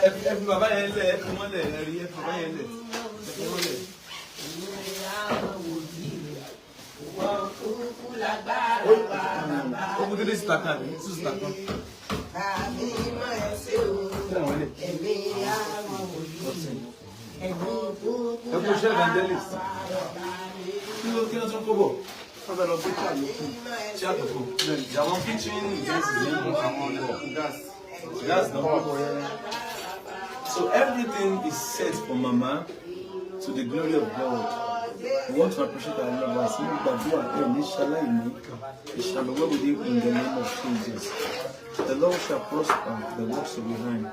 Ẹ fi bàbá yẹn lẹ̀, ẹ fi wọ́n lẹ̀, ẹ rí, ẹ fi bàbá yẹn lẹ̀, ẹ fi wọ́n lẹ̀. Wọ́n kúkú lágbára wa bàbá. Ó kú three sister kan àbí two sister kan. Àmì mọ́ ẹ ṣe o. Kí làwọn ilé? Ẹ̀mí àwọn wòlíì. Ẹ̀mí kúkú Ẹ kú iṣẹ́, evangelist. Kí ló tún kó bọ̀? Wọ́n fẹ́ lọ gbé chair yòókù. Ṣé àtòkò? Àwọn kitchen utensils ní Àwọn gas. That's the one. So everything is set for Mama to the glory of God. We want to appreciate our lovers. Ní gbàdúrà ẹ̀ ní ṣaláìní. It shall be well with you in the name of Jesus. The Lord shall prosper the works of your hand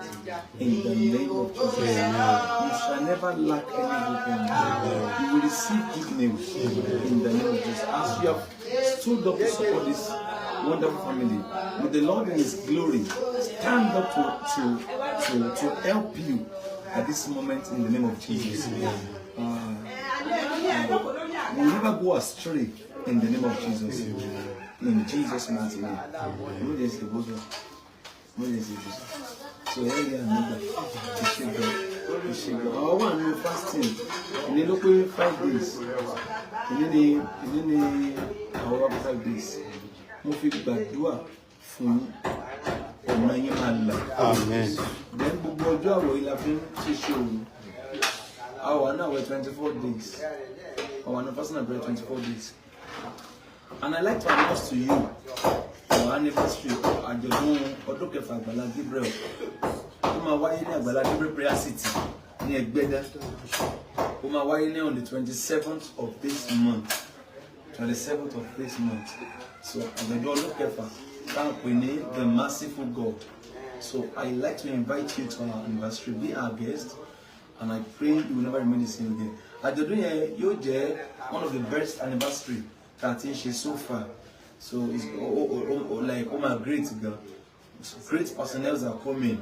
in the name of Jesus. You shall never lack any good thing. You will receive good news in the name of Jesus. As you have stood up to support this wonderful family, may the Lord in His glory stand up to help you at this moment in the name of Jesus. We will never go astray in the name of Jesus. In Jesus' mighty name. Emergency goes on. Emergency goes on. So here we are, nígbà ìṣègùn ìṣègùn àwọn wà nínú fasting. Ìní ló pé 5 days. Ìní ni àwọn wà pé 5 days. Mo fi gbàdúrà fún yín, ọ̀nà yín máa là. Amen. Then gbogbo ọjọ́ àwọ̀ yìí la fi ń ṣiṣẹ́ òru. Àwa náà wẹ̀ 24 days. Àwa náà fasting and prayer 24 days. And I like to announce to you our anniversary, àjọ̀dún ọdún kẹfà Àgbàlá Gabriel, ó máa wáyé ní Àgbàlá Gabriel Prayer City ní Ẹgbẹ́dá. Ó máa wáyé ní on the 27th of this month, 27th of this month. So àjọ̀dún ọdún kẹfà tá à ń pè ní The Merciful God. So I like to invite you to our anniversary. Be our guest, and I pray you will never remain the same again. Àjọ̀dún yẹn yóò jẹ́ one of the best anniversary tá a ti ń ṣe so far. So it's oh, like, oh my, great gan. So great personnel are coming,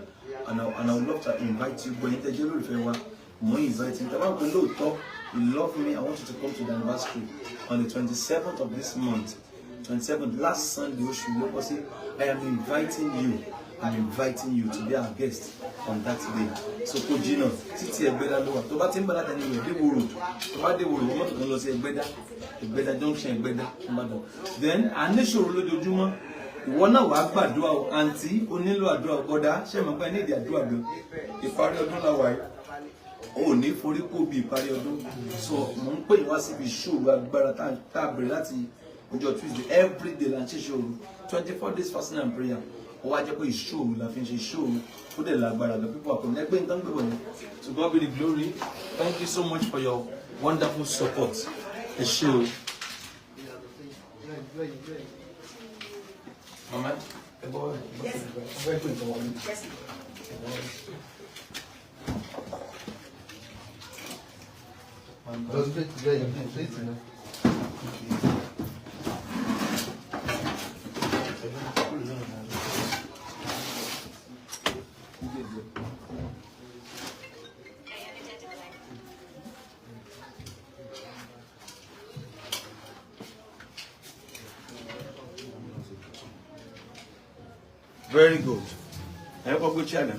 and I would love to invite you. But tẹ́ jẹ́ olólùfẹ́ wa, mo ń invite you. Tẹ́ bá ń pè lóòótọ́, you love me, I want you to come to the anniversary on the 27th of this month, 27th, last Sunday oṣù ló kọ́ sí. I am inviting you, I'm inviting you to be our guest on that day. So kò jìnnà títí, Ẹgbẹ́dá ló wà. Tó bá ti ń bá láti ẹni rẹ̀ dé Ìwó Road, tó bá dé Ìwó Road, mọ́tò tó ń lọ sí Ẹgbẹ́dá, Ẹgbẹ́dá junction, Ẹgbẹ́dá, Ìbàdàn. Then à ní ìṣòro lójoojúmọ́. Ìwọ náà wàá gbàdúrà o. Àǹtí o nílò àdúrà o. Bọ́dá ṣé mo pẹ́ ní ìdí àdúrà gan. Ìparí ọdún la wà yìí, o ò ní forí kó bí ìparí ọdún. So mò ń pè wá síbi ìṣòro agbára tá a bẹ̀rẹ̀ láti ọjọ́ Tuesday. Every day la ń ṣe ìṣòro, 24 days fasting and prayer. Ó wá jẹ́ pé ìṣòro la fi ń ṣe ìṣòro, ó dẹ̀ lágbára gan. Pípọ̀ àkọ́ni ẹgbẹ́ nǹkan gbé wọ̀nyí. To God be the glory. Thank you so much for your wonderful support. Ẹ ṣé o. Mama, ẹ bọ́ ẹ bọ́ ẹ pé nǹkan wọlé. Lọ straight there, straight now. Very good. Ẹ kọ́ gbé chair náà,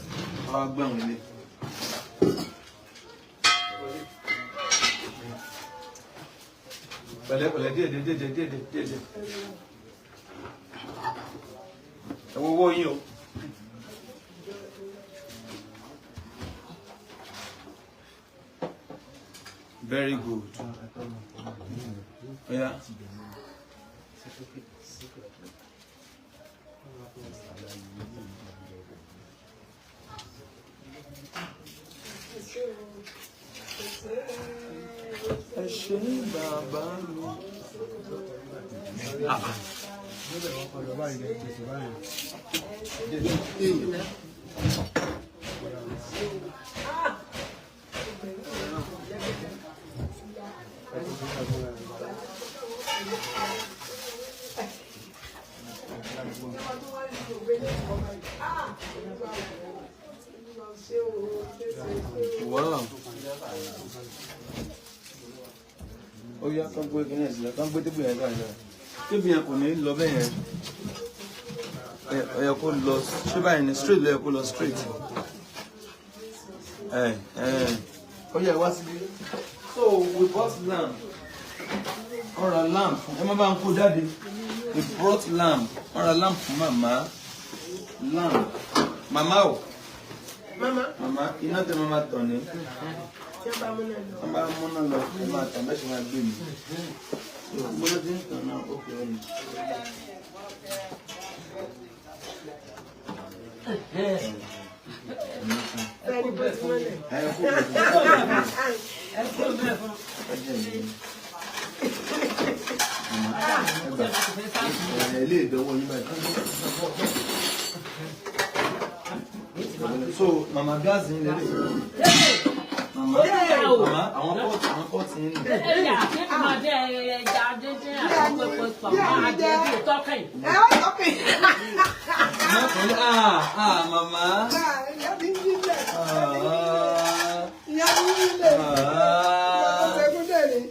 wọ́n á gbé àwọn ilé. Pẹ̀lẹ́ pẹ̀lẹ́, díẹ̀ díẹ̀ díẹ̀ díẹ̀ díẹ̀ díẹ̀ díẹ̀. Ẹ wo owó yín o. Very good. Yeah. Ẹ ṣé bàbá mi. Ah, ah. Wow. Ó yá, kán gbé kíní ẹ̀sìn, kán gbé table yẹn káàkiri. Table yẹn kò ní lọ bẹ́ẹ̀ yẹn. Ó yẹ kó lọ ṣé báyìí ni, straight ló yẹ kó lọ, straight. Ẹ ẹ ó yẹ wá síbí. So we bought lamb. Wọ́n ra lamb fún, ẹ má bá ń kó jáde. We brought lamb. Wọ́n ra lamb fún màmá. Lamb. Màmá o. Mama, Màmá, iná tẹ máa tàn ní. tí wọ́n bá múná lọ. Wọ́n bá múná lọ, ẹ máa tàn bẹ́ẹ̀ ṣe máa gbé mi. So gbọ́dọ̀ tí ń tàn náà, ó fi ọ́ ni. Fẹ́ẹ́ni bó ti mọ́lẹ̀. Ẹ kó o bẹ̀ fún ẹ jẹ́ ìlú. Ẹ gbà. Ẹ ilé ìdánwò yín báyìí. So màmá, gáàsì ń lélẹ̀. Màmá, màmá, àwọn pọ́ọ̀tì, àwọn pọ́ọ̀tì ń lè. Ẹ ó tọ́kì. Má kàn ní ah ah màmá. Ìyá mi ń yílẹ̀. Ah Ìyá mi ń yílẹ̀. ah. Ṣẹ́gun dẹ̀rẹ̀.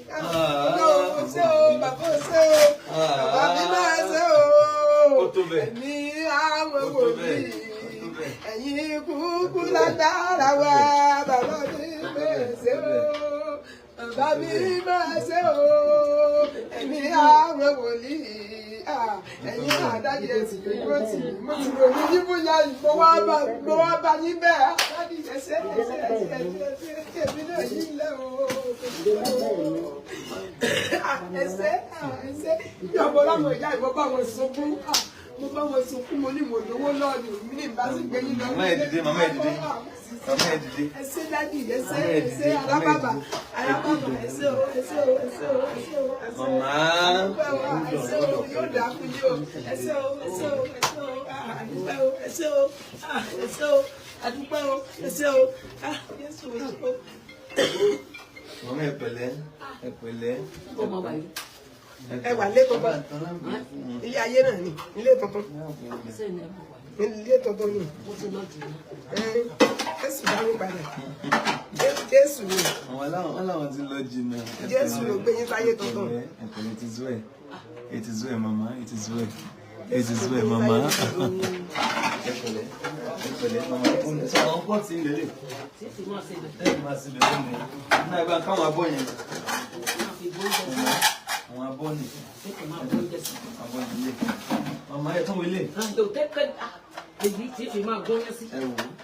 Ọlọ́run ó ṣé o, bàbá ó ṣé o, bàbá mi máa ṣé o. Ó tó bẹ́ẹ̀. Ẹ̀mí àwọn Ó tó wòlíì. bẹ́ẹ̀. Ó tó bẹ́ẹ̀. Ẹ̀yin kúkú lágbára wa, bàbá mi máa ṣe o. Bàbá mi máa ṣe o. Ẹ̀mí àwọn wòlíì. Ẹ̀yin àdájì ẹ̀sìn yóò tì mí. Mo ti rò ní yín bóyá mo wá bá yín bẹ́ẹ̀. Àdájì ẹ̀ṣẹ̀ ẹ̀ṣẹ̀ ẹ̀ṣẹ̀ ẹ̀ṣẹ̀ èmi náà yín lẹ̀ o. Ẹ̀ṣẹ̀ ẹ̀ṣẹ̀ bí ọmọ láwọn ìyá ìbọn bá wọn sunkún. Mo bá wọn sunkún, mo ní mo lówó lọ́ọ̀nù mi ní ìbá sì gbé yín lọ. Màmá ẹ dìde, màmá ẹ dìde. Màmá ẹ dìde. Ẹ ṣé daddy, ẹ ṣé, Màmá ẹ ẹ ṣé dìde, màmá ẹ alábàbà, dìde. alábàbà, ẹ ṣé o, ẹ ṣé o, ẹ ṣé o, ẹ ṣé o, ẹ ṣé o. Màmá. Adúpẹ́ o, ẹ ṣé o, yóò dáa fún yín o. Ẹ ṣé o, ẹ ṣé o, ẹ ṣé o, adúpẹ́ o, ẹ ṣé o, ẹ ṣé o, adúpẹ́ o, ẹ ṣé o, Jésù o ṣé o. Màmá, ẹ pẹ̀lẹ́, ẹ pẹ̀lẹ́. Ẹ wà lé tuntun, ilé ayé náà ni, ilé tuntun, ilé tuntun ni. Jésù dá mi padà. Jésù ni, Àwọn aláwọ̀ aláwọ̀ ti lọ jìnnà. Ẹ Jésù ló gbé yín sáyé tuntun. pẹ̀lẹ́, ẹ pẹ̀lẹ́, it is well. It is well, mama. It is well. It is well, mama. Ẹ pẹ̀lẹ́, ẹ pẹ̀lẹ́, mama. Sọ àwọn pọ́ọ̀tì ń lélẹ̀. Ẹ máa sì lè lónìí. Náà ẹ bá káwọn abọ́ yẹn. Àwọn abọ́ ni. Abọ́ nílé. Màmá, ẹ tún wọlé. Ẹ wò ó. Ẹ wò ó.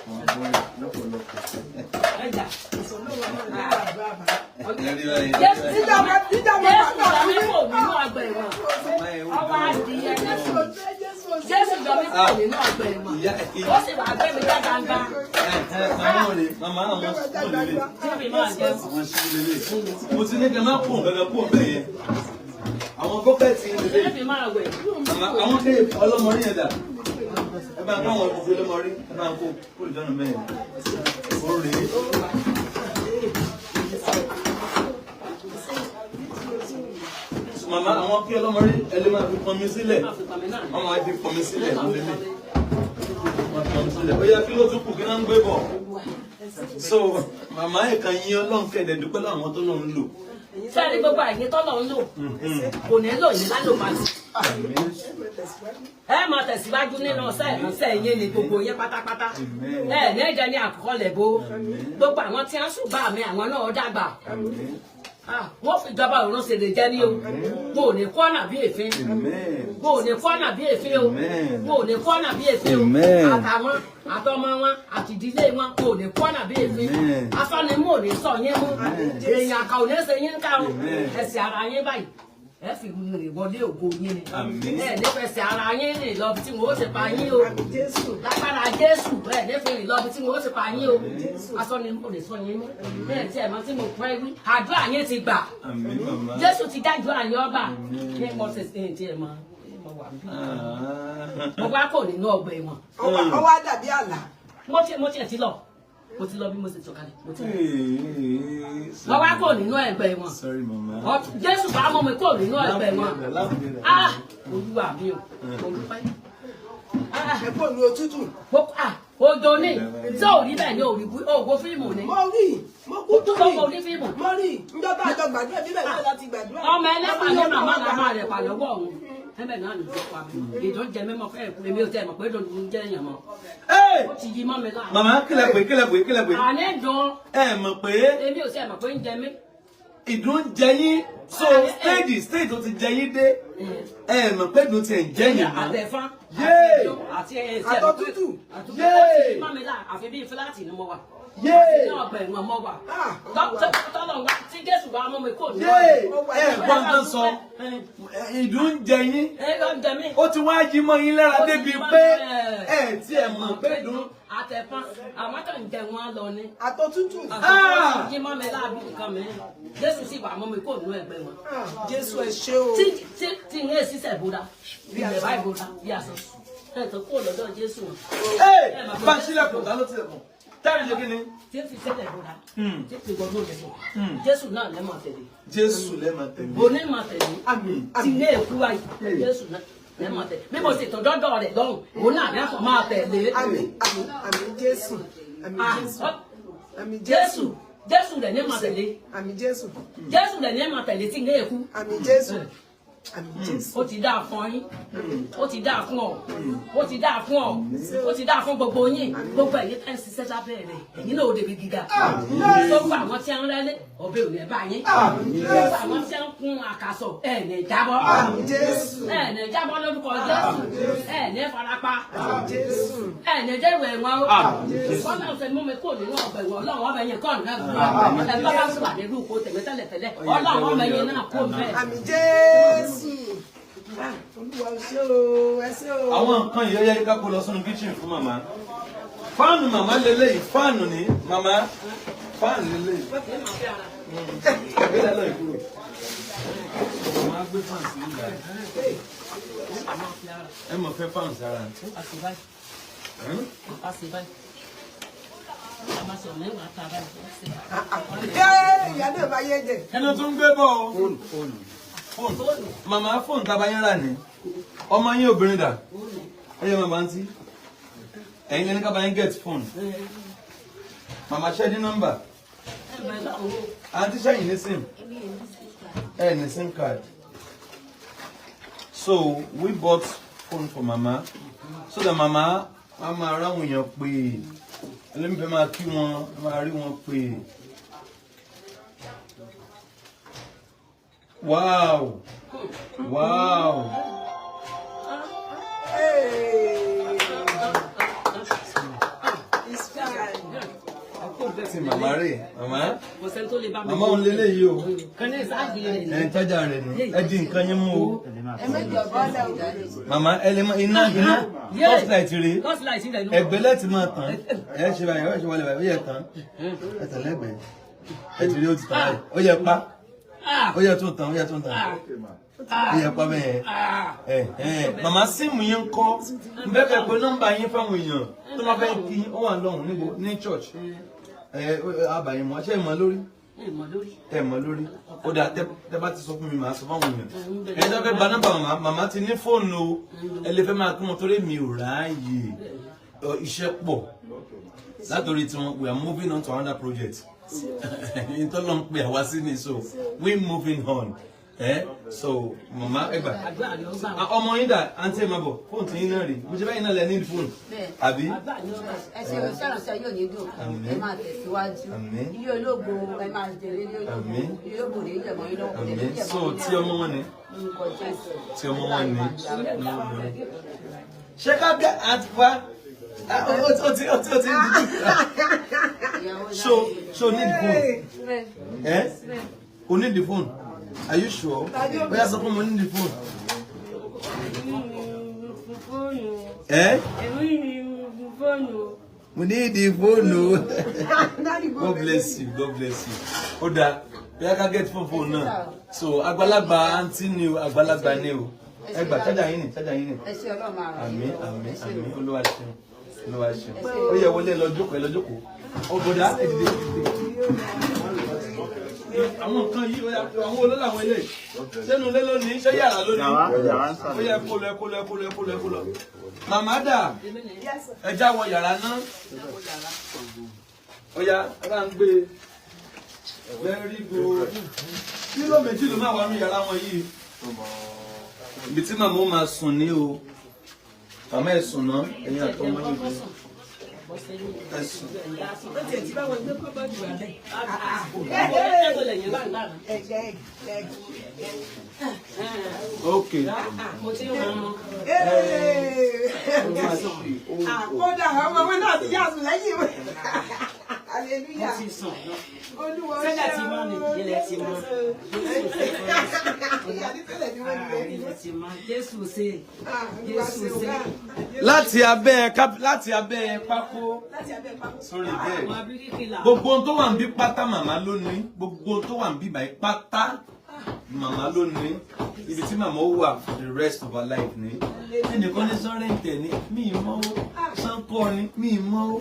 Àwọn abọ́ yẹn lọ́pọ̀lọpọ̀. Ẹ rí báyìí. Nígbà máa nígbà máa Jésù gbà mí kò nínú ọgbà ẹ̀wọ̀n. Màmá, ẹ wò ó. Ọwọ́ adìyẹ Jésù ò ṣe, Jésù ò ṣe. Jésù gbà mí kò nínú ọgbà ẹ̀wọ̀n. Ìyá Ó sì wà gbé mi já gbangba. Màmá ò lè, màmá, àwọn sùkúl lélẹ̀. Tí mi máa jẹun. Àwọn sùkúl lélẹ̀. Mo ti ní kí n má kó nǹkan kan kó bẹ́ẹ̀ yẹn. Àwọn bọ́kẹ́tì ń Tí lélẹ̀. mi máa wẹ̀. Màmá, àwọn kéè ọlọ́mọrí yẹn dà. Ẹ bá ń kó àwọn gbogbo ọlọ́mọrí. Ẹ bá ń kó kó lè dánù mẹ́rin. Ó rèé. Màmá, àwọn kí ọlọ́mọrí ẹ lè máa fi pọnmi sílẹ̀. Máa fi pàmì náà. Wọ́n máa fi pọnmi sílẹ̀ lélẹ̀. Wọ́n fi pọnmi sílẹ̀. Ó yẹ kí ló tún kù, kí náà ń gbé bọ̀. So màmá, ẹ̀ka yín Ọlọ́run kẹ̀dẹ̀ dúpẹ́ láwọn tó lọ́n ń lò. Sẹ́ni gbogbo àyè tọ́lọ̀ ń lò. Kò ní lò yín lálòpàtì. Ẹ máa tẹ̀síwájú nínú ọ̀sẹ̀ ìránṣẹ́ yín ni gbogbo yín pátápátá. Ẹ ní ẹ̀jẹ̀ ní àkọọ́lẹ̀ bó. Gbogbo àwọn tí wọ́n sùn bá mi, àwọn náà dàgbà. Wọ́n fi ìjọba òrùn ṣe lè jẹ́ ní o. Mo ò ní kọ́nà bí èéfín. Mo ò ní kọ́nà bí èéfín o. Amen. Mo ò ní kọ́nà bí èéfín o. Amen. Àtàwọn àtọmọ wọn àti ìdílé wọn kò ní kọ́nà bí èéfín. Amen. Afánimú ò ní sọ yín mú. Èèyàn àkà ò ní ṣe yín ká o. Amen. Ẹsẹ̀ ara yín báyìí. Ẹ fi rìn wọlé ògo yín ni. Àmín. Ẹ ní fẹsẹ̀ ara yín rìn lọ bí tí wọn ó ti pa yín o. Jésù. Lágbára Jésù, ẹ ní fi rìn lọ bí tí wọn ó ti pa yín o. Asọ́nimú ò ní sọ yín mú. Bẹ́ẹ̀ tí ẹ̀ mọ́ tí mo pẹ́ wí. Àdúrà yín ti gbà. Àmín, màmá. Jésù ti dájú àyàn ọba ní mo ṣe ṣe ti ẹ mọ mo wà bí. Mo wá kò nínú ọgbà ẹ̀wọ̀n. Ọwọ́ á dàbí àlá. Mo ti lọ, mo ti lọ bí mo ṣe sọ̀kalẹ̀, mo ti lọ. Mo wá kò nínú ẹgbà ẹ̀wọ̀n. Sorry, màmá. Jésù bá mú mi kò nínú ẹgbà ẹ̀wọ̀n. Ah, Olúwa mi o, mo dúpẹ́. Ah, Ẹ kò ní òtútù. mo ah Ojo ní tí ò rí bẹ́ẹ̀ ni ò rí ògo fíìmù ni. Mo rí, mo kú tó Tó rí. kọ orí fíìmù. Mo rí, njọ́ tá a jọ gbàdúrà bíbẹ̀ náà láti gbàdúrà. Ọmọ ẹlẹ́pàá ní màmá màmá rẹ̀ pa lọ́wọ́ òun. Ẹbẹ̀ náà nìjọ pa mi. Ìdó jẹ mímọ fẹ́ kú. Èmi ò tẹ́ mọ̀ pé dòdò ń jẹ́ èèyàn mọ́. Hey! Ó ti yí mọ́ mi láàrin. Màmá, kílẹ̀ pé, kílẹ̀ pé, kílẹ̀ pé? Àní dùn. Ẹ mọ̀ pé Èmi ò tẹ́ mọ̀ pé ń jẹ mí. ìdùn ń jẹ yín, so stage tó ti jẹ yín dé, ẹ mọ̀ pé ìdùn ti ń jẹ yín mọ́. Àtẹ̀fán. Yéè! Àti ẹ̀sẹ̀. Àtọ̀tútù. Àtútù. Yéè! Ó ti yí mọ́ mi láàrin. Àfi bíi fúláàtì ni mo wà. Yéè! Ní ọgbà ẹ̀wọ̀n mo wà. Ah! Tọ́lọ̀ wá tí Jésù wá mú mi kò ní. Yéè! Ẹ gbọ́n tán sọ, ìdùn ń jẹ yín, Ẹ ló ń jẹ mí. ó ti wá yí mọ́ yín lára Ó ti débi yí mọ́ pé mi lára. ẹ tí ẹ mọ̀ pé ìdùn. Àtẹ̀fán, àwọn tó ń jẹ wọn lọ ni. Àtọ̀tútù. Àtọ̀tútù yí mọ́ mi láàbí nǹkan mi. Jésù sì wà mú mi kò nú ẹgbẹ́ wọn. Ah, Jésù, ẹ ṣé o. Tí ń yé sísẹ̀ bóra, ilẹ̀ báyìí bóra bí aṣọ. Ẹ tó kó lọ́dọ̀ Jésù wọn. Ẹ bá ń sílẹ̀kùn, ta ló tilẹ̀kùn? Táyà ṣe kí ni? Tí ń fi sẹ́lẹ̀ bóra, tí ń fi gbọdọ̀ rẹ̀ bọ̀. Jésù náà lẹ́ máa tẹ̀lé. Jésù lẹ́ máa tẹ̀lé. Òní máa tẹ̀lé. Àmín. Tí ní èkú ayé, Jésù náà lẹ́ máa tẹ̀lé. Bí mo sì tọ́ dọ́dọ̀ rẹ̀ lọ́hùn, òun náà ní àtọ̀ máa tẹ̀lé. Àmín, àmín, àmín Jésù. Àmín Ah, Jésù. Àmín Jésù, Jésù rẹ̀ ní máa tẹ̀lé. Àmín Jésù. Jésù rẹ̀ ní máa tẹ̀lé tí ní èkú. Àmín Jésù. Àmín Jésù. Ó ti dáa fún yín, ó ti dáa fún ọ, ó ti dáa fún ọ, ó ti dáa fún gbogbo yín. Gbogbo ẹ̀yin tẹ́ ń ṣiṣẹ́ sábẹ́ rẹ̀, ẹ̀yin náà ó débi gíga. Gbogbo àwọn tí ń rẹ́lé, ọbẹ̀ ò ní bá yín. Gbogbo àwọn tí ń kun àkàsọ̀, ẹ̀ ní jábọ́. Àmín Jésù. Ẹ̀ ní jábọ́ lórúkọ Jésù. Ẹ̀ ní farapa. Àmín Jésù. Ẹ̀ ní jẹ́ ìwẹ̀ wọn o. Kọ́nà ọ̀sẹ̀ mú mi kó nínú ọ̀bẹ̀ wọn, Ọlọ́run ọbẹ̀ yẹn kọ́ nínú ẹ̀ bá bá wà nínú kó tẹ̀mí tẹ́lẹ̀ tẹ́lẹ̀, Ọlọ́run ọbẹ̀ yẹn náà kó bẹ́ẹ̀. Àmín Jésù. Ah, Olúwa, ẹ ṣé o, ẹ ṣé o. Àwọn nǹkan yìí, ó yẹ ká kó lọ sínú kitchen fún màmá. Fáànù màmá lélẹ́yìí, fáànù ní màmá, fáànù lélẹ́yìí. Ẹgbẹ́ lọ ìkúrò. Màmá gbé fáànù sí ìgbà yìí. Ẹ mọ̀ fẹ́ fáànù sára. Hmm? Ẹ ìyá náà bá yé jẹ. Kí ló tún gbé bọ̀ o? Fóònù. Màmá, fóònù tá a bá yín rà ní. Ọmọ yín obìnrin dà? Ẹ yẹ màmá ntí. Ẹ̀yin lẹni ká bá yín get phone. Màmá, ṣẹ́ ní nọ́mbà. Àǹtí, sẹ́yìn ní SIM. Ẹ ní SIM card. So we bought phone for mama so that mama a máa ráwọn èèyàn pé ẹlẹ́mi fẹ́ máa kí wọn, máa rí wọn pé. Wow. Hey. It's fine. Ti màmá rè, màmá. Kò sẹ́ni tó lè bá mi. Màmá, òun lélẹ́yìí o. Kan ní ìsáàjì rẹ̀ ní. Ẹ ń tájà rẹ̀ ní, ẹ di nǹkan yín mú o. Ẹ méjì ọ̀bọ̀lẹ̀ o. Màmá, ẹ lè mọ iná iná torchlight rè. Torchlight rẹ̀ ló. Ẹgbẹ́ lẹ́tì máa tàn, ẹ ṣe báyìí, ẹ ṣe wọlé báyìí, ó yẹ tàn, ẹ tàn lẹ́gbẹ̀ẹ́, ẹ ti rí, ó ti tàn báyìí, ó yẹ pa, ó yẹ tún tàn, ó yẹ tún tàn, ó yẹ pa bẹ́ẹ̀. Ẹ ẹ màmá, SIM yín ń kọ́? N bẹ́ẹ̀ fẹ́ pé nọ́mbà yín fáwọn èèyàn tó máa fẹ́ kí ó wà lọ́hùn níbo ní church. Ẹ àbàyìn mọ́, ṣé ẹ mọ̀ lórí? Ẹ mọ̀ lórí. Ẹ mọ̀ lórí, ó dáa. Tẹ bá ti sọ fún mi, màá sọ fáwọn èèyàn. Ẹ tó fẹ́ gba nọ́mbà màmá, màmá ti ní fóònù o, ẹ lè fẹ́ máa kún wọn torí mi ò ráàyè. Iṣẹ́ pọ̀ látòrí tiwọn. We are moving on to another project ìtọ́lọ́ ń pè àwa sí ni, so we moving on. So màmá, ẹ gbà. Àdúrà ni ó gbà. Ah, ọmọ yín dà? Àǹtí, ẹ máa bọ̀. Fóònù tí yín náà rí mo ṣe báyìí náà, lẹ ní fóònù àbí? Àdúrà ni ó gbà. Ẹ ṣe ìránṣẹ́ yóò ní dùn. Àmín. Ẹ máa tẹ̀síwájú. Àmín. Ilé ológo, ẹ máa jèrè ilé ológo. Àmín. Ilé ológo rèé jẹ̀mọ́ yín lọ́wọ́. Àmín. So tí ọmọ wọn ni Lórúkọ Jésù. tí ọmọ wọn ni ṣé ká bí àti wá, ó ti ń díjú. So need phone? Eh, o need the phone? Are you sure? Bóyá sọ fún mi, o need the phone? Eh, mo need the phone o. God bless you, God bless you. Ó dáa, bóyá ká get phone náà. So àgbàlagbà àǹtí ni o, àgbàlagbà ni o. Ẹ gbà, chájà yín ni, chájà yín ni. Ẹ ṣe, Ọlọ́run máa ràn yín Àmín. lọ́wọ́. Àmín. Ẹ ṣé. Àmín. Olúwa ṣeun, Olúwa ṣeun. Ó yẹ wọlé, ẹ lọ jókòó, ẹ lọ jókòó. Ó bọdá, ẹ dìde, ẹ dìde. Àwọn nǹkan yìí ó yá, àwọn olólè àwọn eléyìí. Sẹ́nu ilé lónìí, ṣé yàrá lónìí? Ó yẹ kó lọ, ẹ kó lọ, ẹ kó lọ, ẹ kó lọ, ẹ kó lọ. Màmá dà, ẹ já wọ yàrá náà. Ó yá, ẹ bá ń gbé e. Very good. Kílò méjì ló máa wà nínú yàrá wọn yìí. Ibi tí màmá ó máa sùn ní o. Màmá ẹ̀ sùn náà, ẹ̀yin àtọmọ yìí. Ẹ sùn. Ó tiẹ̀ ti bá wọn gbé kọ́bọ́ọ̀dù wà bẹ́ẹ̀. Okay. Mo ti ń rán. Kódà ọmọ wọn náà ti yá sùn lẹ́yìn ìwé. Hallelujah. Mo ti sùn. Olúwa Sẹ́lẹ̀ ti mọ́ ni, ilẹ̀ ti mọ́. Ìyá ní tẹ́lẹ̀ ni wọ́n ti lé. Ilẹ̀ ti mọ́. Jésù ṣe. Jésù ṣe. Láti abẹ́ pákó Láti abẹ́ pákó. sórí bẹ́ẹ̀. Àwọn abíríkìlà. Gbogbo ohun tó wà ń bí pátá màmá ló ní. Gbogbo ohun tó wà ń bí báyìí pátá màmá ló ní. Ibi tí màmá ó wà for the rest of her life ní. Ẹnìkan ní sọ́rẹ́ǹtẹ̀ ní mí ì mọ́ ó. Sánkọ́ ni mí ì mọ́ ó.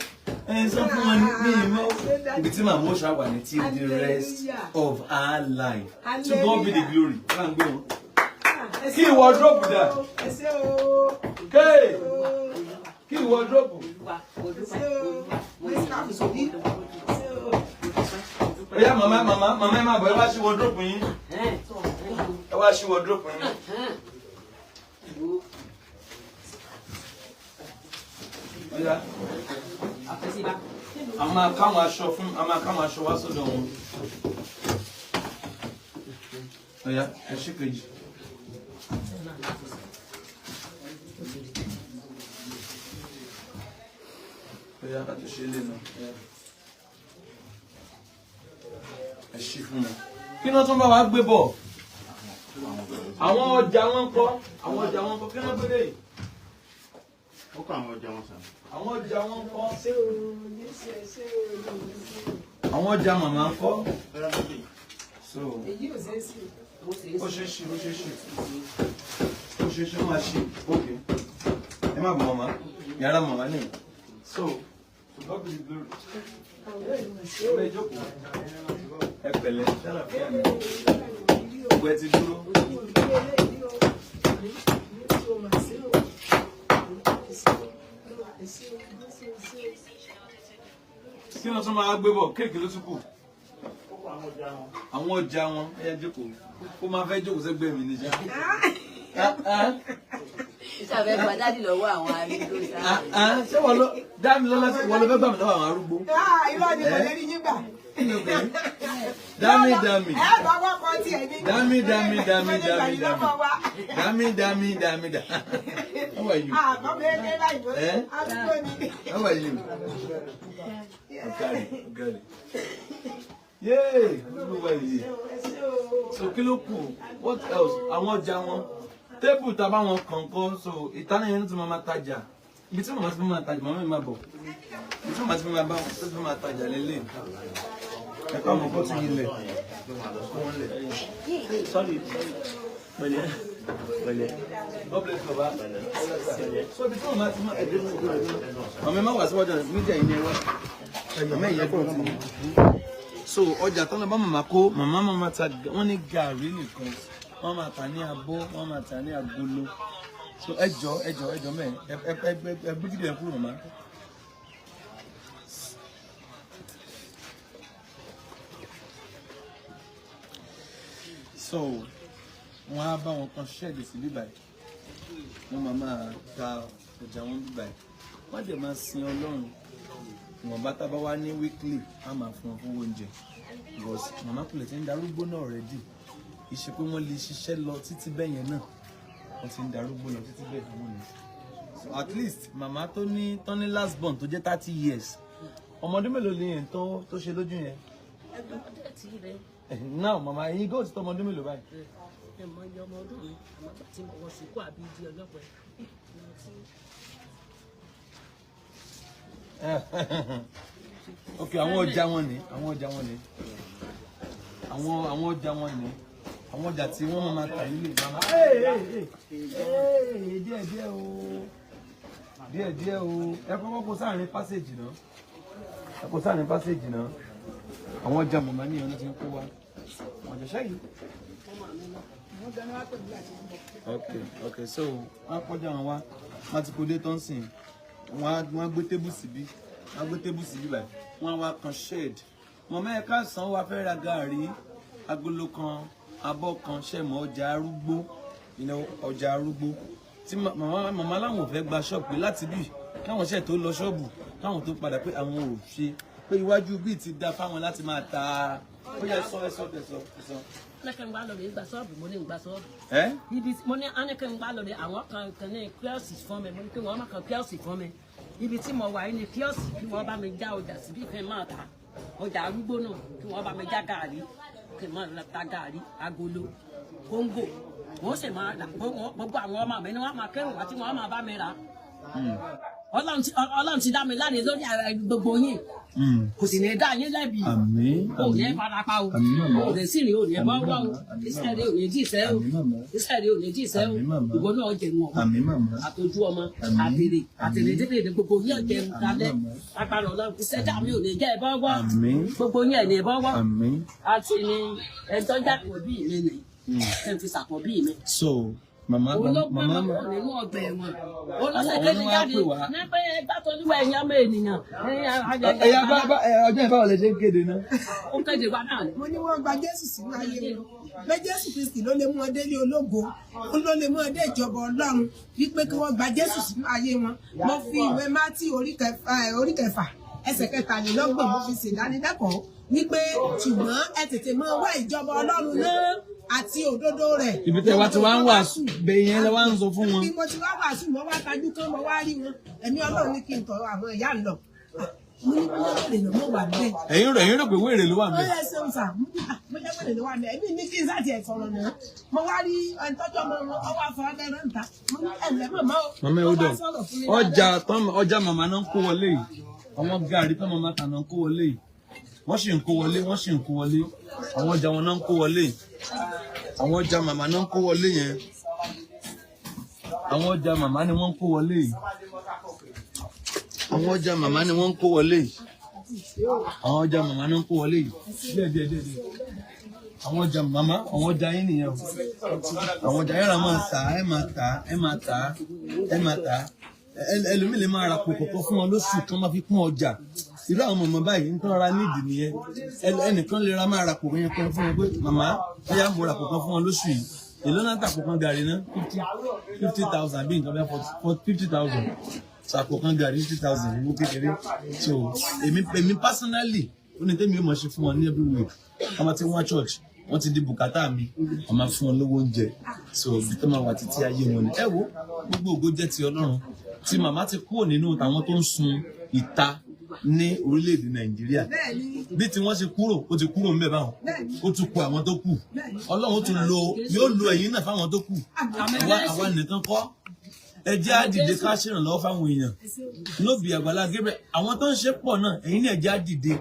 Ẹn sọ fún wọn ní mí ì mọ́ ó. Ibi tí màmá ó ṣàwà ní till the rest of her life. To God be the glory. Bá ń gbé wọn. Kí wardrobe dà? Ẹ ṣé o. Kéè! Kí wardrobe? Olúwa, Ẹ Olúwa, ṣé o. Olúwa. Mo ní káàpù sóbí. Ẹ ṣé o. Ó yá màmá màmá màmá ẹ máa bọ̀, ẹ wá sí wardrobe yín. Ẹ wá sí wardrobe yín. Ó yá. Àfẹsíbá. A máa káwọn aṣọ fún a máa káwọn aṣọ wá sọ́dọ̀ wọn. Ó yá, ẹ ṣí kejì. Ó yá, láti ṣe ilé náà. Ó yá. Ẹ ṣí fún wọn. Kí ni wọ́n tún bá wa gbé bọ̀? Àwọn ọjà wọn kọ́, àwọn ọjà wọn kọ́, kí ni wọ́n gbé dé yìí? Ó kọ àwọn ọjà wọn sàn. Àwọn ọjà wọn kọ́. Ẹ ṣé o. Jésù ẹ ṣé o. Àwọn ọjà màmá ń kọ́. So, Èyí ò ṣeé ṣe. Mo sì ń ó ṣe é ṣe, ó ṣe é ṣe. Ó ṣe é ṣe, ó máa ṣe. Ok. Ẹ má bọ̀ màmá. Yàrá màmá nìyẹn. So, to God be the glory. Ẹ jókòó. Ẹ pẹ̀lẹ́. Ṣálàfíà ni. Gbogbo ẹ ti dúró. Kí ló tún máa gbé bọ̀? Kéèkì ló tún kù. Àwọn ọjà wọn, ẹ yá jókòó. Ó máa fẹ́ jókòó sẹ́gbẹ̀ẹ́ mi níṣẹ́. Ìṣàfẹ́ gba dádì lọ́wọ́ àwọn arúgbó sáà. Ṣé wọ́n ló dá mi lọ́lá sí wọ́n ló fẹ́ gbà mí lọ́wọ́ àwọn arúgbó? Irọ́ ni kò lè rí yín gbà. Dámì dámì. Ẹ bá wọ́pọ̀ tiẹ̀ ní. Dámì dámì dámì dámì dámì. Lọ́wọ́ wa. Dámì dámì dámì dámì. How are you? Àbọ̀ mẹ́rin láì bọ́. Eh? Arúgbó ni. How are you? Ọ̀gárì ọ̀gárì. Yéè! Olúwa yìí. Ẹ ṣé o. So kí ló kù? What else? Àwọn ọjà wọn. Tébù tá a bá wọn kọ̀ọ̀kan so ìtàn yẹn ló ti máa ma tajà. Ibi tí màmá ti máa tajà, màmá mi máa bọ̀. Ibi tí màmá ti máa bá wọn tó ti máa tajà lélẹ̀. Ẹ kọ́ àwọn kọ́tù yìí lẹ̀. Sorry, sorry. Pẹ̀lẹ́. Pẹ̀lẹ́. God bless you, baba. So ibi tí màmá ti máa. Màmá ẹ má wá síwájú ọ̀nà mídíà yìí ni ẹ wá. Màmá ìyẹn kọ̀ ti. So ọjà tán lọ bá màmá kó, màmá máa ta wọ́n ní gàrí nìkan. Wọ́n máa tà ní abọ́, wọ́n máa tà ní agolo. So ẹ jọ ẹ jọ ẹ jọ mẹ́ ẹ ẹ ẹ ẹ gbé fídíò yẹn kúrò màmá. So wọ́n á bá wọn kan ṣẹ́ẹ̀dì sí bíbáyìí. Wọ́n máa máa ta ọjà wọn bíbáyìí. Wọ́n dẹ̀ máa sin Ọlọ́run. Ìwọ̀nba tá a bá wá ní weekly, á máa fún wọn fún oúnjẹ. Because màmá kulẹ̀ ti ń darúgbó náà already. Kì í ṣe pé wọ́n lè ṣiṣẹ́ lọ títí bẹ́ẹ̀ yẹn náà. Wọ́n ti ń darúgbó lọ títí bẹ́ẹ̀ àwọn ni. So at least màmá tó ní tó ní last born tó jẹ́ 30 years. Ọmọdún mélòó ni yẹn tó tó ṣe lójú yẹn? Now màmá yín góòtù tó ọmọdún mélòó báyìí? Ẹ mọ iye ọmọ ọdún mi, àmọ́ gbà tí mo wọ sùkú àbí ìdí ọlọ́pàá. Ok, àwọn ọjà wọn ni, àwọn ọjà wọn ni, àwọn ọjà wọn ni, àwọn ọjà tí wọ́n máa tà nílé màmá. Ee ee, díẹ̀ díẹ̀ o, díẹ̀ díẹ̀ o, ẹ kọ́kọ́ kó sáàrin passage náà, ẹ kó sáàrin passage náà. Àwọn ọjà màmá ní ìyọnu ti ń kó wa. Ọ̀jọ̀ṣẹ́ yìí. Okay, so wọ́n kọjá wọn wá, wọ́n ti kó dé tán sìn, wọ́n á gbé table síbí, wọ́n á gbé table síbí báyìí, wọ́n á wá kan shed. Mọ̀mọ́, ẹ káàsán, wa fẹ́ ra gàrí agolo kan, abọ́ kan, ṣẹ̀mọ́ ọjà arúgbó, ọjà arúgbó tí màmá láwọn ò fẹ́ gba ṣọ́ọ̀bù pé láti bí káwọn ṣẹ̀ tó lọ ṣọ́ọ̀bù, káwọn tó padà, pé àwọn ò ṣe pé iwájú bíi ti da fáwọn láti máa ta. Ó yẹ sọ, ẹ sọ, ẹ sọ, ẹ sọ. Ní kí n wá lọ rè gba ṣọ́ọ̀bù, mo ní n gba ṣọ́ọ̀bù. Ẹ Ibi tí mo ní á ní kí n wá lọ rè, àwọn kan kan ní kiosk fún mi, mo ní kí wọ́n má kan kiosk fún mi. Ibi tí mo wà yìí ní kiosk, kí wọ́n bá mi já ọjà síbí kí n máa ta ọjà arúgbó náà, kí wọ́n bá mi já gàrí, kí n máa lọ ta gàrí agolo, kóńgò, wọ́n sì máa rà. Gbogbo àwọn ọmọ mi ni wọ́n máa kẹ́rù wá tí wọ́n máa bá mi rà. Ọlọ́run ti dá mi láre lórí ara gbogbo yín, kò sì ní dá yín lẹ́bi. Àmín. Kò ní Àmín. farapa o. Àmín, màmá. Kò ní sì rìn, ò ní bọ́ wọ́ o. Màmá. Àmín. Iṣẹ́ rẹ ò ní jíṣẹ́ o. Àmín, màmá. Iṣẹ́ rẹ ò ní jíṣẹ́ o. Àmín, màmá. Ìwọ náà jẹun ọmọ. Àmín, màmá. Àtọjú ọmọ. Àmín. Àtèrè àtèrè Àmín. délé ní gbogbo yín jẹun kalẹ̀. Màmá. Agbára Ọlọ́run, iṣẹ́ dà mí ò ní jẹ́ ẹ bọ́ wọ́. Àmín. Gbogbo yín ẹ̀ ní bọ́ wọ́. Àmín. Àti ní ẹjọ́ jàpọ̀ bí mi nì kí n fi sàpọ̀ bí mi. So màmá Òun ló gbé màmá wọn kúrò nínú ọgbà ẹ̀wọ̀n. Òun ló Àwọn ṣe kéde ni wọ́n á jáde pè wá. ní pé ẹgbẹ́ tó níwọ̀ ẹ̀yìn ọmọ ènìyàn. Ẹyà bá bá ẹ, ọjọ́ ìbáwọ̀ lè ṣe ń kéde náà. Ó kéde wa náà ni. Mo ní wọ́n gba Jésù sínú ayé wọn, pé Jésù Kristi ló lè mú ọ délé ológo, ó ló lè mú ọ dé ìjọba Ọlọ́run, wípé kí wọ́n gba Jésù sínú ayé wọn. Mo fi ìwé Mátí orí kẹfà, ẹsẹ̀ 23, mo fi ṣèdánilẹ́kọ̀ọ́ wípé ṣùgbọ́n ẹ tètè máa wá ìjọba Ọlọ́run náà àti òdodo rẹ̀. Ibi tẹ́ wá ti wá ń wàásù bẹ́ẹ̀ yẹn lẹ wá ń sọ fún wọn. Bí mo ti wá wàásù, mo wá tajú kán, mo wá rí wọn. Ẹ̀mí Ọlọ́run ní kí n tọ̀ àwọn ìyá ń lọ. Mo ní kí wọ́n lè lọ mọ́ wà bẹ́ẹ̀. Ẹ̀yin rò pé wéèrè ló wà Ó mẹ́. yẹ ṣeun sà, mo jẹ́ wẹ̀lẹ̀ ló wà mẹ́. Èmi ní kí n sáà tiẹ̀ sọ̀rọ̀ náà. Mo wá rí ẹni tọ́jú ọmọ wọn, ọwọ́ afọ ẹlẹ́rọ ń ta. Mo ní ẹ̀lẹ́ mọ̀mọ́ o. Màmá, ẹ Ó ó wá dọ̀ sọ̀rọ̀ fún mi. Ọjà tán, ọjà màmá náà ń kó wọlé yìí, àwọn gàrí tán màmá tà náà ń kó wọlé yìí, wọ́n sì ń kó wọlé, wọ́n sì ń kó wọlé. Àwọn ọjà wọn náà ń kó wọlé yìí, àwọn ọjà màmá náà ń kó wọlé yẹn, àwọn ọjà màmá ni wọ́n ń kó wọlé yìí, àwọn ọjà màmá ni wọ́n ń kó wọlé yìí, àwọn ọjà màmá náà ń kó wọlé yìí díẹ̀ díẹ̀ díẹ̀ díẹ̀. Àwọn ọjà màmá, àwọn ọjà yín nìyẹn o. Àwọn ọjà yẹn ra máa tà, ẹ máa tà, ẹ máa tà, ẹ máa tà. Ẹlòmíì lè máa ra kòkòkò fún wọn lóṣù kan, máa fi kún ọjà. Irú àwọn mọ̀mọ́ báyìí ń tán ra nídìí nìyẹn. Ẹnìkan lè ra máa ra kòkò yẹn kan fún wọn pé màmá, bóyá mo ra kòkò fún wọn lóṣù yìí. Èló náà tà kòkò gàrí náà? 50,000 bí nǹkan bẹ́ẹ̀, 50,000 sàpò kan gàrí, 50,000, owó kékeré. So èmi personally, ó ní tẹ́mi yóò máa ṣe fún wọn ní every week. Wọ́n máa ti wá church, wọ́n ti di bùkátà mi, wọ́n máa fún wọn lówó oúnjẹ. So ibi tó máa wà títí ayé wọn ni. Ẹ wo, gbogbo ògo jẹ́ ti Ọlọ́run tí màmá ti kúrò nínú tàwọn tó ń sun ìta ní orílẹ̀-èdè Nàìjíríà. Bí tí wọ́n ṣe kúrò, ó ti kúrò ńbẹ̀ báwọn, ó tún kù àwọn tó kù. Ọlọ́run tún lo, yóò lo ẹ̀yin náà fáwọn tó kù. Àwa nìkan kọ́. Ẹ jẹ́ á dìde ká ṣèrànlọ́wọ́ fáwọn èèyàn lóbi Àgbàlá Gabriel, àwọn tó ń ṣe pọ̀ náà. Ẹ̀yin náà, ẹ jẹ́ á dìde,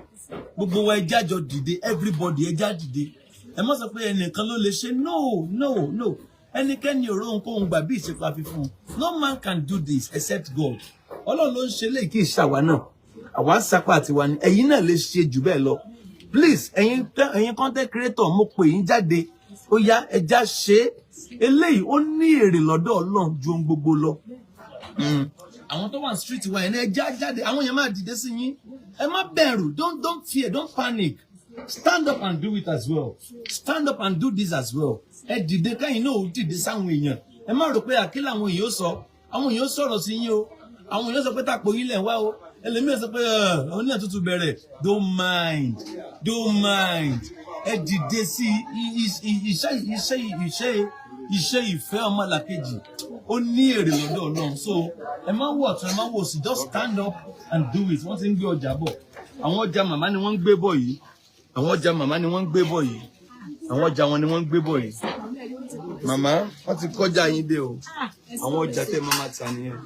gbogbo wa, ẹ jẹ́ á jọ dìde. Everybody, ẹ jẹ́ á dìde. Ẹ má sọ pé ẹnìkan ló lè ṣe. No, no, no. Ẹnikẹ́ni ò róhun gbà bí ìṣèpá fífún. No man can do this except God. Ọlọ́run ló ń ṣe léyìí, kì í ṣàwa náà. Àwa ń sapá àtiwa ni. Ẹ̀yin náà lè ṣe jù bẹ́ẹ̀ lọ. Please, ẹ̀yin content creator, mo pè yín jáde. Ó yá, ẹja ṣe é. Eléyìí ó ní èrè lọ́dọ̀ Ọlọ́run ju ohun gbogbo lọ. Àwọn tó wà ní street wa yẹn, ẹ já jáde. Àwọn yẹn máa dìde sí yín. Ẹ má bẹ̀rù. Don't fear, don't panic. Stand up and do it as well. Stand up and do this as well. Ẹ dìde, káyìn náà ó dìde sáwọn èèyàn. Ẹ má rò pé àkílà àwọn èèyàn ó sọ. Àwọn èèyàn ó sọ̀rọ̀ sí yín o. Àwọn èèyàn sọ pé tàpọ̀ yín lẹ̀ ń wá o. Ẹlòmíràn sọ pé oníyàn tuntun bẹ̀rẹ̀. Don't mind, don't mind. Ẹ dìde sí iṣẹ́ ìfẹ́ ọmọlàkejì. Ó ní èrè lọ́dọ̀ Ọlọ́run. So ẹ má wọ̀ ọ̀tún, ẹ má wò sí. Just stand up and do it. Wọ́n ti ń gbé ọjà bọ̀. Àwọn ọjà màmá ni wọ́n ń gbé bọ̀ yìí. Àwọn ọjà màmá ni wọ́n ń gbé bọ̀ yìí. Àwọn ọjà wọn ni wọ́n ń gbé bọ̀ yìí. Màmá, wọ́n ti kọjá yín dé o. Àwọn ọjà tẹ́ màmá ta nìyẹn.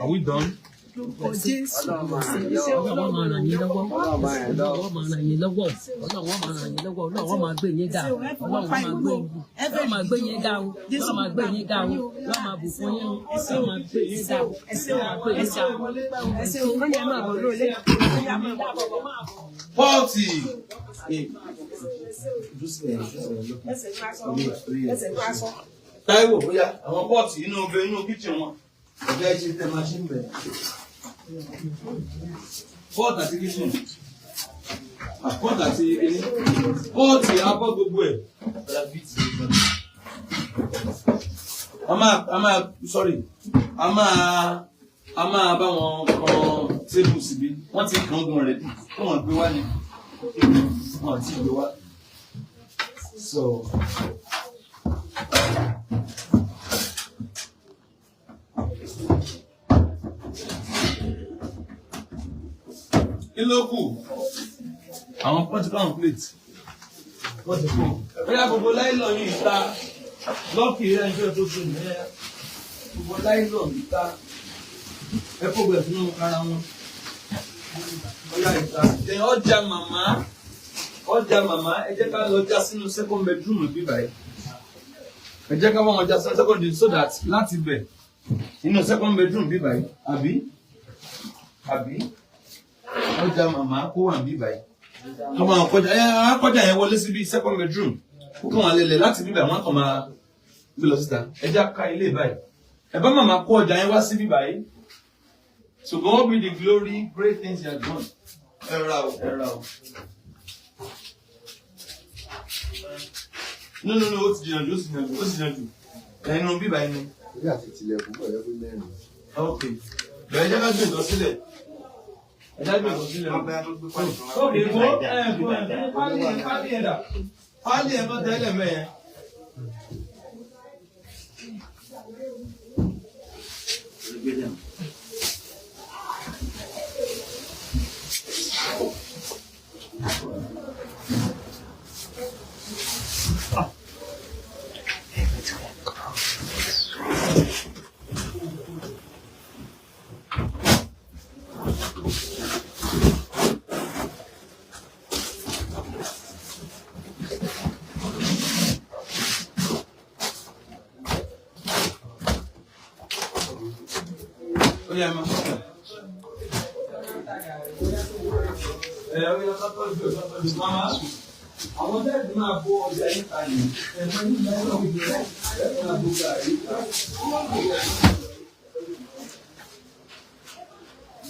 Are we done? Lórúkọ Jésù. Ọlọ́run máa ràn yín lọ́wọ́. Ọlọ́run máa ràn yín lọ́wọ́. Ọlọ́run máa ràn yín lọ́wọ́. Ọlọ́run máa gbé yín ga. Ọlọ́run máa gbé yín ga o. Ọlọ́run máa gbé yín ga o. Ọlọ́run máa bùkún yín o. Ọlọ́run máa gbé yín ga o. Ọlọ́run máa gbé yín ga o. Ẹ ṣé o, wọ́n ní ẹ máa bọ̀ lóòlé. Pọ́ọ̀tì. Ẹsẹ̀ ní aṣọ. Ẹsẹ̀ ní aṣọ. Táíwò bóyá àwọn pọ́ọ̀tì inú ọbẹ̀ inú kíchìn wọn. Ọ̀gá ẹ ṣe tẹ machine bẹ̀. Pọ́ọ̀tì àti kíchìn. Pọ́ọ̀tì àti kíní. Pọ́ọ̀tì abọ́ gbogbo ẹ̀. A máa sorry a máa bá wọn kan tébù síbí. Wọ́n ti kàn gun rẹ̀ kí wọ́n gbé wá ni. Wọ́n ti gbé wá. So. Kí ló kù? Àwọn pọ́ǹtì káwọn plate wọ́n ti kú. Bóyá gbogbo nylon yìí ta lọ́ọ̀kì rẹ̀ ń fẹ́ tó tó nìyẹn. Gbogbo nylon yìí ta, ẹ kó gbẹ sínú ara wọn. Bóyá ìta ẹ ọjà màmá, ọjà màmá, ẹ jẹ́ ká lọ já sínú second bedroom bí báyìí. Ẹ jẹ́ ká bá wọn já sínú second bedroom so that láti bẹ̀ nínú second bedroom bí báyìí, àbí ọjà màmá kó wà bí báyìí. Kọ́ máa kọjá ẹ á kọjá yẹn wọlé síbi second bedroom, kó kàn wọ́n lélẹ̀ láti bíbẹ̀, wọ́n kàn máa gbé lọ síta. Ẹ já ká ilé báyìí. Ẹ bá màmá kó ọjà yẹn wá síbí báyìí. So God be the glory, great things he has done. Ẹ ra o, ẹ ra o. No, no, no, ó ti jìnnà jù, ó ti jìnnà jù, ó ti jìnnà jù. Ẹnu bíbá ẹnu. Orí àti tilẹ̀kùn pọ̀ yẹ pé mẹ́rin. Ok, bẹ̀rẹ̀, jẹ́ ká gbé nǹkan sílẹ̀. Ẹ já gbé nǹkan sílẹ̀. Ok, wo ẹ ẹ pálí ẹ, pálí ẹ dà, pálí ẹ mọ́ tẹ́lẹ̀ mẹ́yẹn. Ó yá, máa sọ̀rọ̀. Ẹ ó yá, ká tọ́jú ẹ̀, ká tọ́jú màmá. Àwọn bẹ́ẹ̀ni máa bó ọjà yín kalẹ̀. Ẹ máa ní ìgbà yóò gbé ẹ máa bó gàrí.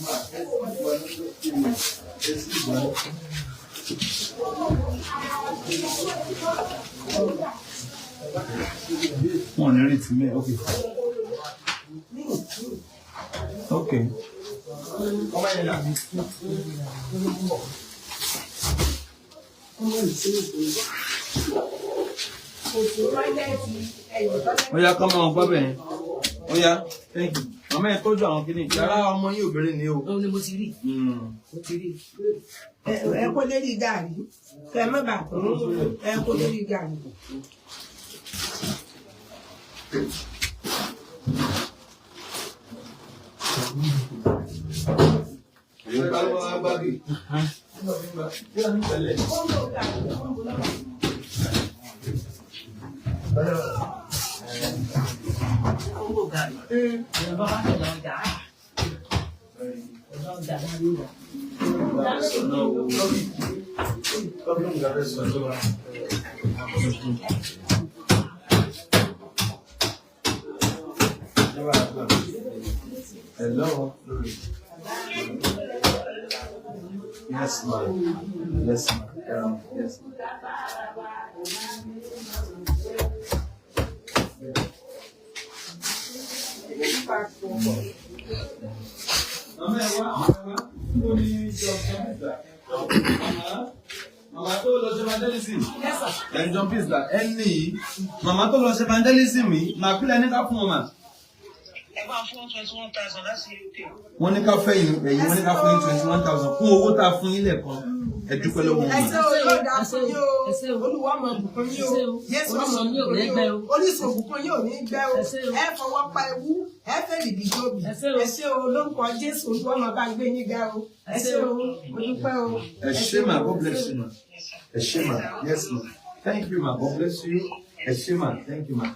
Máa ẹ sì wà ní ẹ sì wà ní. Wọn ò ní rí tì mí, ok. Ok. Ọmọ yẹn dà. Ó yá, kọ́ máa gbọ́ bẹ́ẹ̀. Ó yá, thank you. Màmá, ẹ tọ́jú àwọn kìíní. Yàrá ọmọ yín obìnrin ni o. Òun ni mo ti rí. Mo ti rí. Ẹ kó lérí gàrí kẹ má bàa kún, ẹ kó lérí gàrí. Ìgbà ló wá gbági. Kí ló ń tẹ̀lé? Kóńgò gàrí, kóńgò lọ́wọ́. Kóńgò gàrí. Ìyẹn bá wà lọ ọjà. Ọjà ọjà dáná wà. Hello. Yes, ma'am. Yes, ma'am. Yes, ma'am. Màmá, ẹ wá, màmá ẹ wá. Ó ní jọ jump. Màmá, màmá tó lọ ṣe evangelism. Ẹni jump is that ẹni yìí. Màmá tó lọ ṣe evangelism yìí, màá kílẹ̀ ní ká fún wọn mà. Ẹ bá fún 21,000 láti UK. Wọ́n ní ká fẹ́ yín ẹ̀yìn, wọ́n ní ká fún yín 21,000 kún owó tá a fún yín lẹ́ẹ̀kan. Ẹ dúpẹ́ lọ́wọ́ wọn. Ẹ ṣé o, yóò dáa fún yín o. Ẹ ṣé o. Olúwa máa bùkún yín Ẹ ṣé o. o. Jésù máa Orísun yín ò bùkún ní yín gbẹ o. o. Orísun òbùkún yín ò ní gbẹ o. Ẹ ṣé o. Ẹ fọwọ́ pa ewu, Ẹ fẹ́ bìbí tóbi. Ẹ ṣé o. Ẹ ṣé o, lórúkọ Jésù, Olúwa máa bá ń gbé yín ga o. Ẹ ṣé o, mo dúpẹ́ o. Ẹ ṣé mà, God bless you ma. Ẹ ṣé mà, yes ma. Thank you ma, God bless you. Ẹ ṣé mà, thank you ma.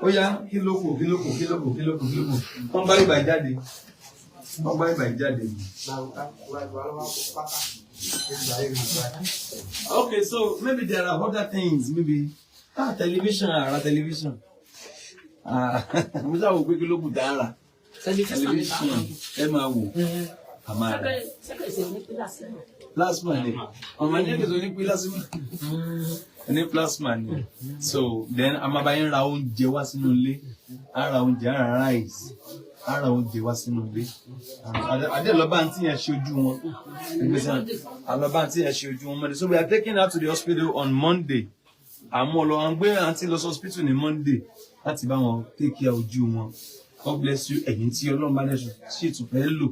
Ó yá, kí ló kù, kí ló kù, kí ló kù, kí ló kù, kí ló kù? Wọ́n bá ìbà jáde. Wọ́n bá ìbà jáde. Okay, so maybe there are other things, maybe television, ara television. Ah, mo ṣáà wò pé kí ló kù dára. Tẹlifíṣàn ní Television, ẹ máa wò. A máa rà. Sẹ́kẹ̀ ní pílàsì náà. Plasma ni. Ọmọ ní èkìtì ní plasma. Ní plasma ni. So then a máa bá yín ra oúnjẹ wá sínú ilé. A ra oúnjẹ, a ra rice. A ra oúnjẹ wá sínú ilé. Adé lọ bá àǹtí yẹn ṣe ojú wọn. Àlọ́ bá àǹtí yẹn ṣe ojú wọn Monday. So we are taking her to the hospital on Monday. Àmọ́ lọ à ń gbé àǹtí lọ sí hospital ní Monday láti bá wọn take care ojú wọn. God bless you. Ẹ̀yin tí Ọlọ́run bá dẹ̀ ṣì tún fẹ́ lò,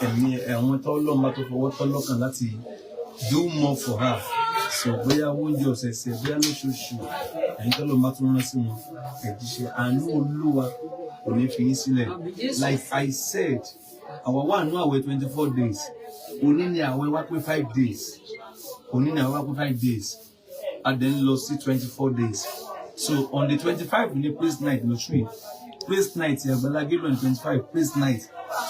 ẹ̀mí ẹ̀wọ̀n tó Ọlọ́run bá tó fọwọ́ tọ́ lọ́kàn láti do more for her, so bóyá oúnjẹ ọ̀sẹ̀ẹ̀sẹ̀, bóyá lóṣooṣù, ẹ̀yin tó Ọlọ́run bá tún rán sí wọn, ẹ̀jíṣẹ́ àánú Olúwa kò ní fi yín sílẹ̀. Like I said, àwa wà nínú àwẹ̀ 24 days. Òní ni àwẹ̀ wá pé 5 days. Òní ni àwẹ̀ wá pé 5 days. A dẹ̀ ń lọ sí 24 days. So on the 25 ní praise night lóṣù yìí, praise night Àgbàlá Gabriel, 25, praise night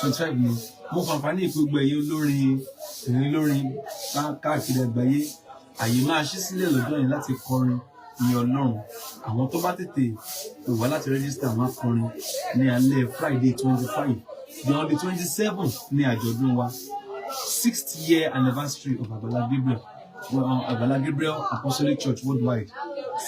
25 ni. Mo fàǹfààní ìpè gbogbo ẹ̀yin olórin, ẹ̀yin olórin káàkiri àgbáyé, àyè máa ṣí sílẹ̀ lọ́jọ́ yẹn láti kọrin ní Ọlọ́run. Àwọn tó bá tètè pè wá láti register, wọn á kọrin ní alẹ́ Friday 25. Then on the 27 ní àjọ̀dún wa, sixth year anniversary of Àgbàlá Gabriel, well, Àgbàlá Gabriel Apostolic Church Worldwide,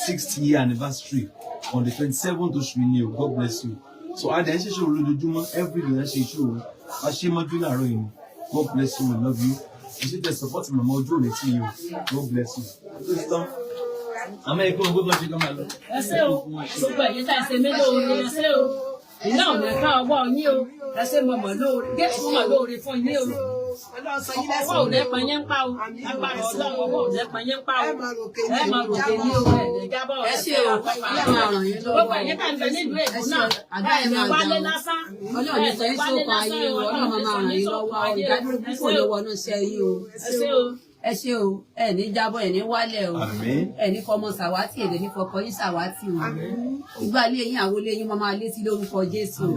sixth year anniversary on the 27th oṣù yìí ni o. God bless you. So a dẹ̀ ń ṣiṣẹ́ òru lójoojúmọ́, every day ń ṣe iṣẹ́ òru. A ṣe mọ́jú láàárọ̀ yìí ni. God bless you, we love you. Ẹ ṣe tẹ support màmá, ojú òní tí yìí o. God bless you. Ó ti tán, àmọ́ ẹ kí wọn gbọ́dọ̀ ṣe kọ́ máa lọ. Ẹ ṣé o, gbogbo ẹ̀yin tá ẹ ṣe mí lóore, ẹ ṣé o. Iná ò ní ká ọwọ́ yín o. Ẹ ṣé, mo mọ̀ lóore, Jésù mọ̀ lóore fún yín o. Ọlọ́run sọ yín Ọwọ́ ò lẹ́sìn. ní pa yín pa o. Agbára Ọlọ́run, ọwọ́ ò ní pa yín pa o. Ẹ máa ròkè. Ẹ máa ròkè ní o, ẹ ní jábọ̀. Ẹ ṣé o, Ọlọ́run máa ràn yín lọ́wọ́. Gbogbo ẹ̀yin tá ń bẹ nílùú Èkó náà, Àdúrà ẹ yẹn ní máa wálé gbà o. lásán. Ọlọ́run ní sọ yín sóko ayé o. Ọlọ́run máa ràn yín lọ́wọ́ o. Ìdádúró púpọ̀ ló wọnú iṣẹ́ yín o. Ẹ ṣé o. Ẹ ṣé o, ẹ ní jábọ̀, ẹ ní wálẹ̀ o. Àmín. Ẹ ní fọmọ sàwátì, èdè ní fọkọ yín sàwátì o. Ìgbà ilé yín, àwọn ilé yín máa létí lórúkọ Jésù o,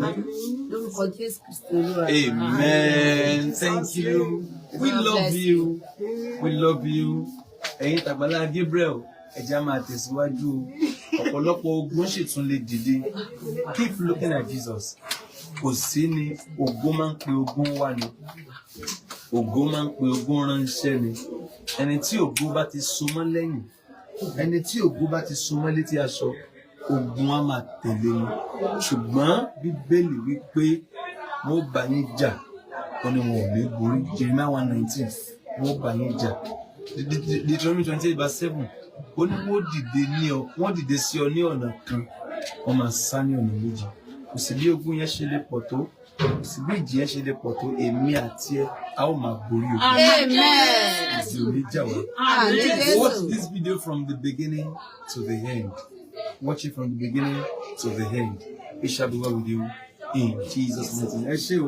lórúkọ Jésù Kristi Olúwa. Amen. Thank you. We God love bless. you. We love you. Ẹ̀yin tàgbàlá Gabriel, ẹ jẹ́ á máa tẹ̀síwájú. Ọ̀pọ̀lọpọ̀ ogun sì tún lè dìde. Keep looking at Jesus. Kò sí ni ogun máa ń pe ogun wá ni. Ògo máa ń pe ogun ránṣẹ́ ni. Ẹni tí ògo bá ti so mọ́ lẹ́yìn, ẹni tí ògo bá ti so mọ́ létí aṣọ, ogun á máa tẹ̀lé ni. Ṣùgbọ́n Bíbélì wí pé wọ́n bá yín jà, wọ́n ní wọn ò lè borí. Jeremiah 1:19, wọ́n bá yín jà. Deuteronomy 28 verse 7, ó ní wọ́n dìde ní ọ, wọ́n dìde sí ọ ní ọ̀nà kan, wọ́n máa sá ní ọ̀nà méjì. Kò sí bí ogun yẹn ṣe lè pọ̀ tó, kò sí bí ìjì yẹn ṣe lè pọ̀ tó, èmi àti ẹ, a ó máa borí ogun. Amen. Ìjì ò ní jà wá. Àmín Jésù. Watch this video from the beginning to the end. Watch it from the beginning to the end. It shall be well with you in Jesus' mighty name. Ẹ ṣé o.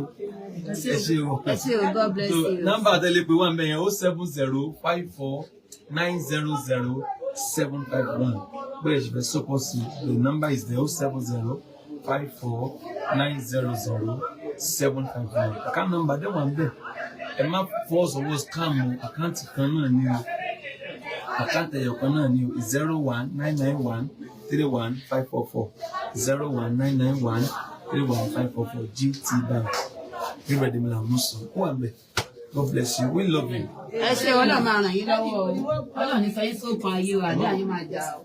Ẹ ṣé o. Ẹ ṣé o, God bless So you. Nọ́mbà tẹ́lẹ̀ pé wà ń bẹ̀ yẹn, 07054900751. Bẹ́ẹ̀ ṣe fẹ́ support sí, the number is there, 07054900751. Account number dẹ̀ wà ń bẹ̀. Ẹ má fọwọ́ sọ́wọ́ scam o, account kan náà ni o, account ẹyọ kan náà ni o, 0199131544, 0199131544, GT Bank, Gabriel Demola Musu, ó wà bẹ́ẹ̀. God bless you, we love you. Ẹ ṣé, Ọlọ́run máa ràn yín lọ́wọ́ o. Ọlọ́run ní sọ yín sókun ayé o. Àdúrà yín máa jà o.